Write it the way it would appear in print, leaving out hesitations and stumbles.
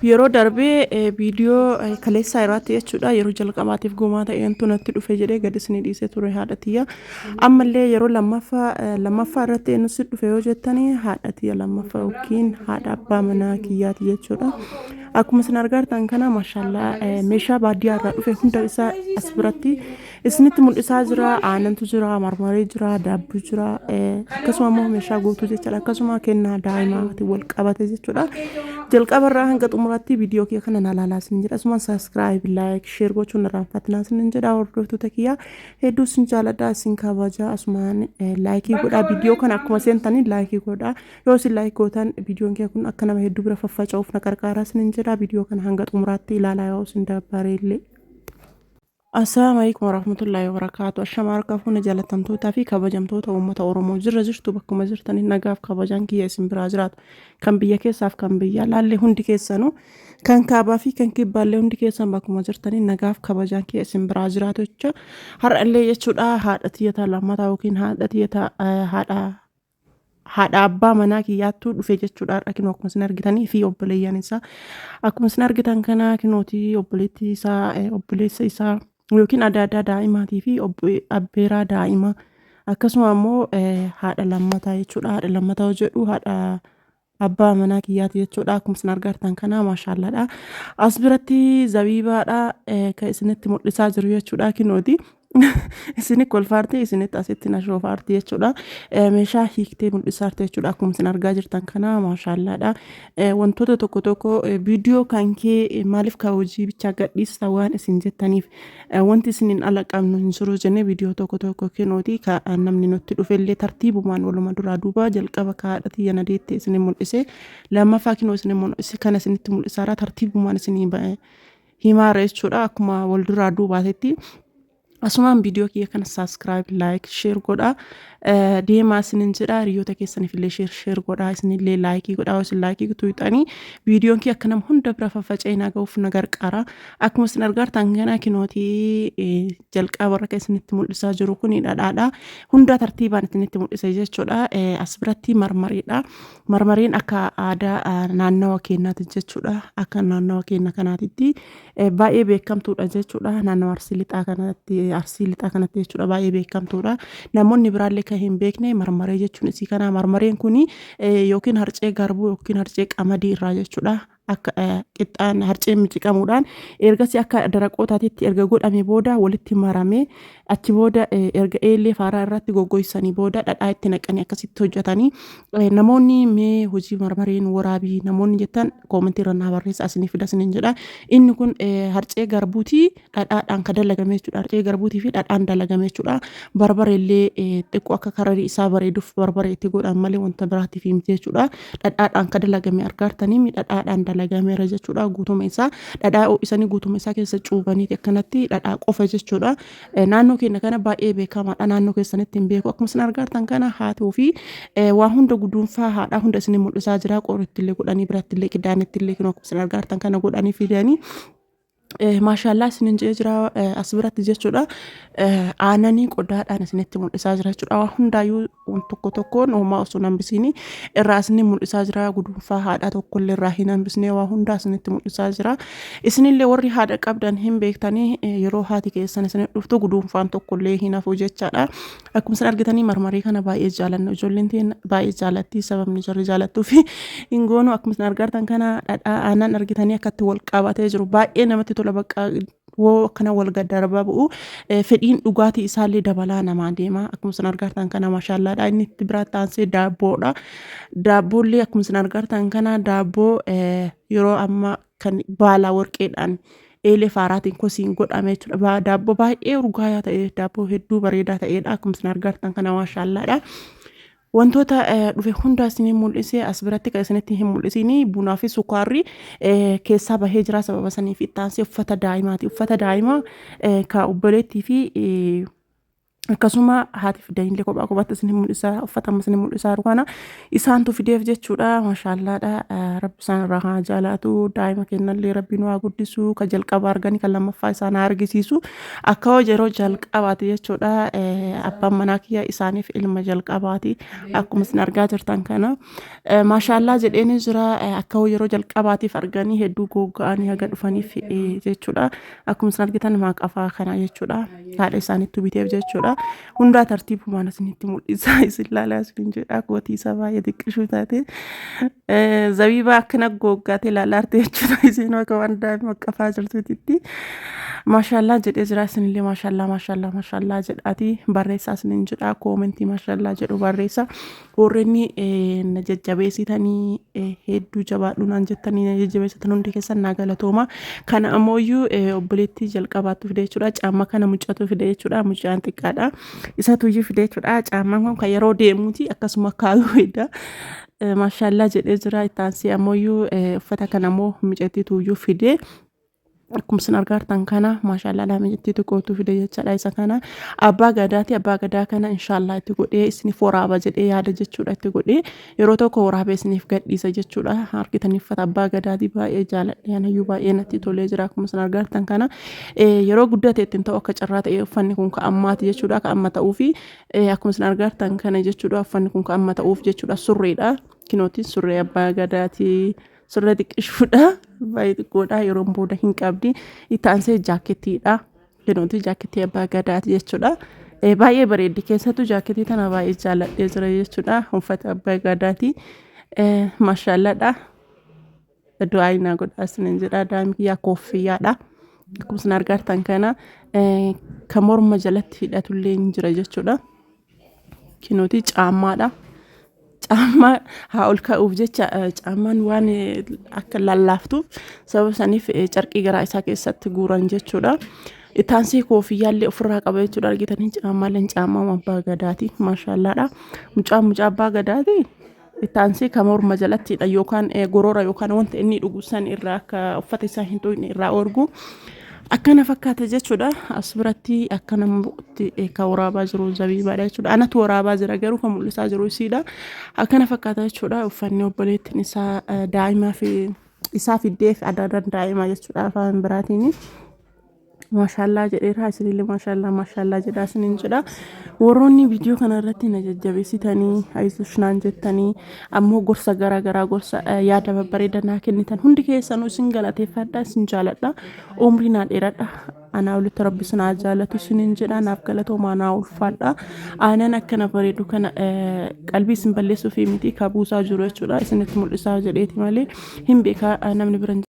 Yeroo darbee viidiyoo kaleessaa irratti jechuudha yeroo jalqabaatiif gumaa ta'eentu natti dhufe jedhee gad isinii dhiisee ture haadha tiyya. Ammallee yeroo lammaffaa lammaffaa irratti eenyu si dhufe yoo jettanii haadha tiyya lammaffaa yookiin haadha abbaa manaa kiyyaati jechuudha. Akkuma isin argartan kana mashaallaa meeshaa baadiyyaa irraa dhufe hunda isaa as biratti isinitti mul'isaa jira. Aanantu jira, marmaree jira, daabboo jira, akkasuma immoo meeshaa guutuu jechuudha. Akkasuma kennaa daa'imaatiin wal qabate jechuudha. Jalqaba irraa hanga xumuraatti viidiyoo kiyya kana na ilaalaa isin jedha. Asumaan subscribe, like, share gochuun irraanfatinaa isin jedha. Hordoftoota kiyya hedduu isin jaaladha, isin kabaja. Asumaan like godhaa viidiyoo kana akkuma seentanii like godhaa. Yoo isin like gootan viidiyoon kiyya kun akka nama hedduu bira faffaca'uuf na qarqaaraa isin jedha. Viidiyoo kana hanga xumuraatti ilaalaa yoo isin dabbareellee. Assalaamu alaikum warahmatullaahi wabarakaatu. Ashama harka fuune jaalatamtootaa fi kabajamtoota uummata Oromoo jirra jirtu bakkuma jirtanii nagaaf kabajaan kiyya isin biraa jiraatu. Kan biyya keessaaf kan biyya alaallee hundi keessanuu kan kaabaa fi kan kibbaallee hundi keessan bakkuma jirtanii nagaaf kabajaan kiyya isin biraa jiraatu jecha har'allee jechuudha haadha tiyyataa lammataa yookiin haadha tiyyataa haadha haadha abbaa manaa kiyyaattuu dhufe jechuudha. Har'a kinoo akkuma isin argitanii fi obboleeyyan isaa akkuma isin argitan kana kinootii obboleettii isaa obboleessa isaa yookiin adaadaa daa'imaatii fi abbeeraa daa'imaa akkasuma immoo haadha lammataa jechuudha. Haadha lammataa yoo jedhu haadha abbaa manaa kiyyaati jechuudha. Akkuma isin argartan kana maashaallaadha. As biratti zabiibaadha kan isinitti mul'isaa jiru jechuudha kinooti. Isini kolfaarti isinitti asitti na shoofaarti jechuudha. Meeshaa hiiktee mul'isaarti jechuudha. Akkuma isin argaa jirtan kana maashaallaadha. Wantoota tokko tokko viidiyoo kan kee maaliif ka hojii bichaa gadhiista waan isin jettaniif wanti isiniin ala qabnu hin jiru jennee viidiyoo tokko tokko kenooti ka namni nutti dhufellee tartiibumaan waluma duraa duuba jalqaba ka haadha tiyya na deette isin mul'ise lammaffaa kinoo isin mul'ise kana isinitti mul'isaara tartiibumaan isinii himaara jechuudha akkuma wal duraa duubaatetti. Asumaan viidiyoo kiyya kana subscribe, like, share godhaa. Deemaa isinin jedha hiriyoota keessaniif illee share share godhaa isinillee like godhaa yoo isin like tuuxanii viidiyoon kiyya akka nama hunda bira faffaca'ee na ga'uuf na gargaara. Akkuma isin argartan kana kinootii jalqaba irra kan isinitti mul'isaa jiru kun dhadhaadha. Hunda tartiibaan isinitti mul'isa jechuudha. As biratti marmariidha. Marmariin akka aadaa naannawa keenyaati jechuudha. Akka naannawa keenya kanaatitti baay'ee beekamtuudha jechuudha. Naannawa Arsii Lixaa kanatti Arsii Lixaa kanatti jechuudha baay'ee beekamtuudha. Namoonni biraallee kan hin beekne marmaree jechuun isii kana. Marmareen kun yookiin harcee garbuu yookiin harcee qamadii irraa jechuudha. Akka qixxaan harceen miciqamuudhaan ergasii akka daraqootaatitti erga godhame booda walitti maramee achi booda erga eellee faaraa irratti goggoysanii booda dhadhaa itti naqanii akkasitti hojjetanii namoonni mee hojii marmareen waraabii namoonni jettan koomentii irra naa barreessa isinii fida isiniin jedha. Inni kun harcee garbuutii dhadhaadhaan kan dalagame jechuudha. Harcee garbuutii fi dhadhaan dalagame jechuudha. Barbareellee xiqqoo akka kararii isaa bareeduuf barbaree itti godhan malee wanta biraatiif miti jechuudha. Dhadhaadhaan kan dalagame argaartanii dhadhaadhaan dalagameera jechuudha. Guutuma isaa dhadhaa ho'isanii guutuma isaa keessa cuubaniiti akkanatti dhadhaa qofa jechuudha. Naannoo keenya kana baay'ee beekamaadha. Naannoo keessanitti hin beeku. Akkuma isin argaartan kana haati ofii waa hunda guduunfaa haadhaa hunda isin mul'isaa jira. Qorittillee godhanii birattillee qiddaanettillee kunoo akkuma isin argaartan kana godhanii fidanii. Maashaallaa isinin jedhee jira as biratti jechuudha. Aananii qodaadhaan isinitti mul'isaa jira jechuudha. Waa hundaayyuu tokko tokkoon homaa osoo hin hambisiin irraa isinin mul'isaa jira. Guduunfaa haadhaa tokkollee irraa hin hambisne waa hundaa isinitti mul'isaa jira. Isinillee warri haadha qabdan hin beektanii yeroo haati keessan isin dhuftu guduunfaan tokkollee hin hafu jechaadha. Akkuma isin argitanii marmarii kana baay'ee jaalanna. Ijoolleen teen baay'ee jaalatti sababni jarri jaalattuu fi hin goonu akkuma isin argartan kana dhadhaa aannan argitanii akkatti wal qabatee jiru baay'ee namatti tola bakka woo akkana wal gaddarbaa bu'u fedhiin dhugaatii isaallee dabalaa namaa deema akkuma isin argartan kana maashaallaadha inni itti biraatti aansee daabboodha daabboollee akkuma isin argartan kana daabboo yeroo amma kan baalaa warqeedhaan eelee faaraatiin kosiin godhame jechuudha. Daabboo baay'ee urgaayaa ta'e daabboo hedduu bareedaa ta'edha. Akkuma isin argartan kana maashaallaadha. Wantoota dhufe hundaa isinii mul'ise as biratti kan isinitti hin mul'isiin bunaa fi sukkaarri keessaa bahee jira sababa saniif itti aansee uffata daa'imaati. Uffata daa'imaa ka obboleettii fi Akkasuma haati fidanillee kophaa kophaatti isin mul'isaa, uffata amma isin mul'isaa jiru kana isaantu fideef jechuudha. Maashaallaadha. Rabbi isaan irraa haa jaalaatu. Daa'ima kennallee Rabbi nu haa guddisu. Kan jalqaba arganii kan lammaffaa isaan haa argisiisu. Akka yeroo jalqabaati jechuudha. Abbaan manaa kiyya isaaniif ilma jalqabaati. Akkuma isin argaa jirtan kana. Maashaallaa jedheeni jira. Akka yeroo jalqabaatiif arganii hedduu gogga'anii haga dhufaniif jechuudha. Akkuma isin argitan maaqafaa kana jechuudha. Haadha isaaniitu biteef jechuudha. Hundaa tartiibumaan isinitti mul'isa. Isin laalaa isin jedha. Kootii isaa baay'ee xiqqishuu taate. Zabiibaa akkana goggaatee ilaalaa jirti jechuudha. Isin akka waan daa'ima qafaa jirtuutitti. Maashaallaa jedhee jira. Isinillee maashaallaa maashaallaa maashaallaa jedhaati. Barreessaa isinin jedha. Koomentii maashaallaa jedhu barreessa. Warreen na jajjabeessitanii hedduu jabaadhu naan jettanii na jajjabeessitan hundi keessan naa galatooma. Kana ammoo obboleettii jalqabaatu fide jechuudha. Caamma kana mucatu fide jechuudha. Mucaan xiqqaadha. Isatu iyyuu fide jechuudha. Caammaan kun kan yeroo deemuuti akkasuma kaayuu fida. Maashaallaa jedhee jira. Itti aansee ammoo uffata kana ammoo mucattiitu iyyuu fide. Akkuma isin argaa jirtan kana maashaallaa lama jettee tokkotu fide jechaadha. Isa kana abbaa gadaati. Abbaa gadaa kana inshaallah itti godhee isiniif waraaba jedhee yaada jechuudha. Itti godhee yeroo tokko waraabee isiniif gadhiisa jechuudha. Argitanii uffata abbaa gadaati baay'ee jaaladhe, anayyuu baay'ee natti tolee jira. Akkuma isin argaa jirtan kana yeroo guddate ittiin ta'u akka carraa ta'e uffanni kun ka ammaati jechuudha, ka amma ta'uufi. Akkuma isin argaa jirtan kana jechuudha, uffanni kun ka amma ta'uuf jechuudha. Surreedha, kinooti surree abbaa gadaati. Surree xiqqishuudha, baay'ee xiqqoodha, yeroon booda hin qabdi. Itti aansee jaakettiidha. Kunooti jaakettii abbaa gadaati jechuudha. Baay'ee bareeddi, keessattuu jaakettii tana baay'ee jaalladhee jira jechuudha. Uffata abbaa gadaati. Maashaallaadha. Du'aa naa godhaa isinin jedha. Daa'imni kiyyaa kooffiyyaadha. Akkuma isin argaa jirtan kana kan morma jalatti hidhatullee hin jira jechuudha. Kinooti caammaadha. Caammaa haa ol ka'uuf jecha caammaan waan akka lallaaftuuf sababa saniif carqii garaa isaa keessatti guuran jechuudha. Itaansii koofiyyaallee ofirraa qaba jechuudha. Argitanii caammaalleen caammaa abbaa gadaati. Maashaallaadha. Mucaan mucaa abbaa gadaati. Itaansii kan morma jalattidha yookaan gorora yookaan wanta inni dhugu san irraa akka uffata isaa hin tuqne irraa orgu. Akkana fakkaata jechuudha. As biratti akkana kan waraabaa jiru zabiibaadha jechuudha. Anatu waraabaa jira garuu kan mul'isaa jiru isiidha. Akkana fakkaata jechuudha. Uffanni obboleettiin isaa daa'imaa fi isaa fiddeef adaadaan daa'imaa jechuudha afaan biraatiin. Maashaallaa jedheera, isinillee maashaallaa maashaallaa jedhaa isinin jedha. Warroonni viidiyoo kana irratti na jajjabeessitanii ayizush naan jettanii ammoo gorsa garaa garaa gorsa yaada babbareeda naa kennitan hundi keessanuu isin galateeffadha, isin jaaladha. Umrii naa dheeradha. Anaa olitti Rabbi isin haa jaalatu isinin jedha. Naaf galatoomaa, naa ulfaadha. Aanan akkana bareedu kana qalbii isin balleessuuf miti ka buusaa jiru jechuudha. Isinitti mul'isaa jedheeti malee hin beekaa namni bira.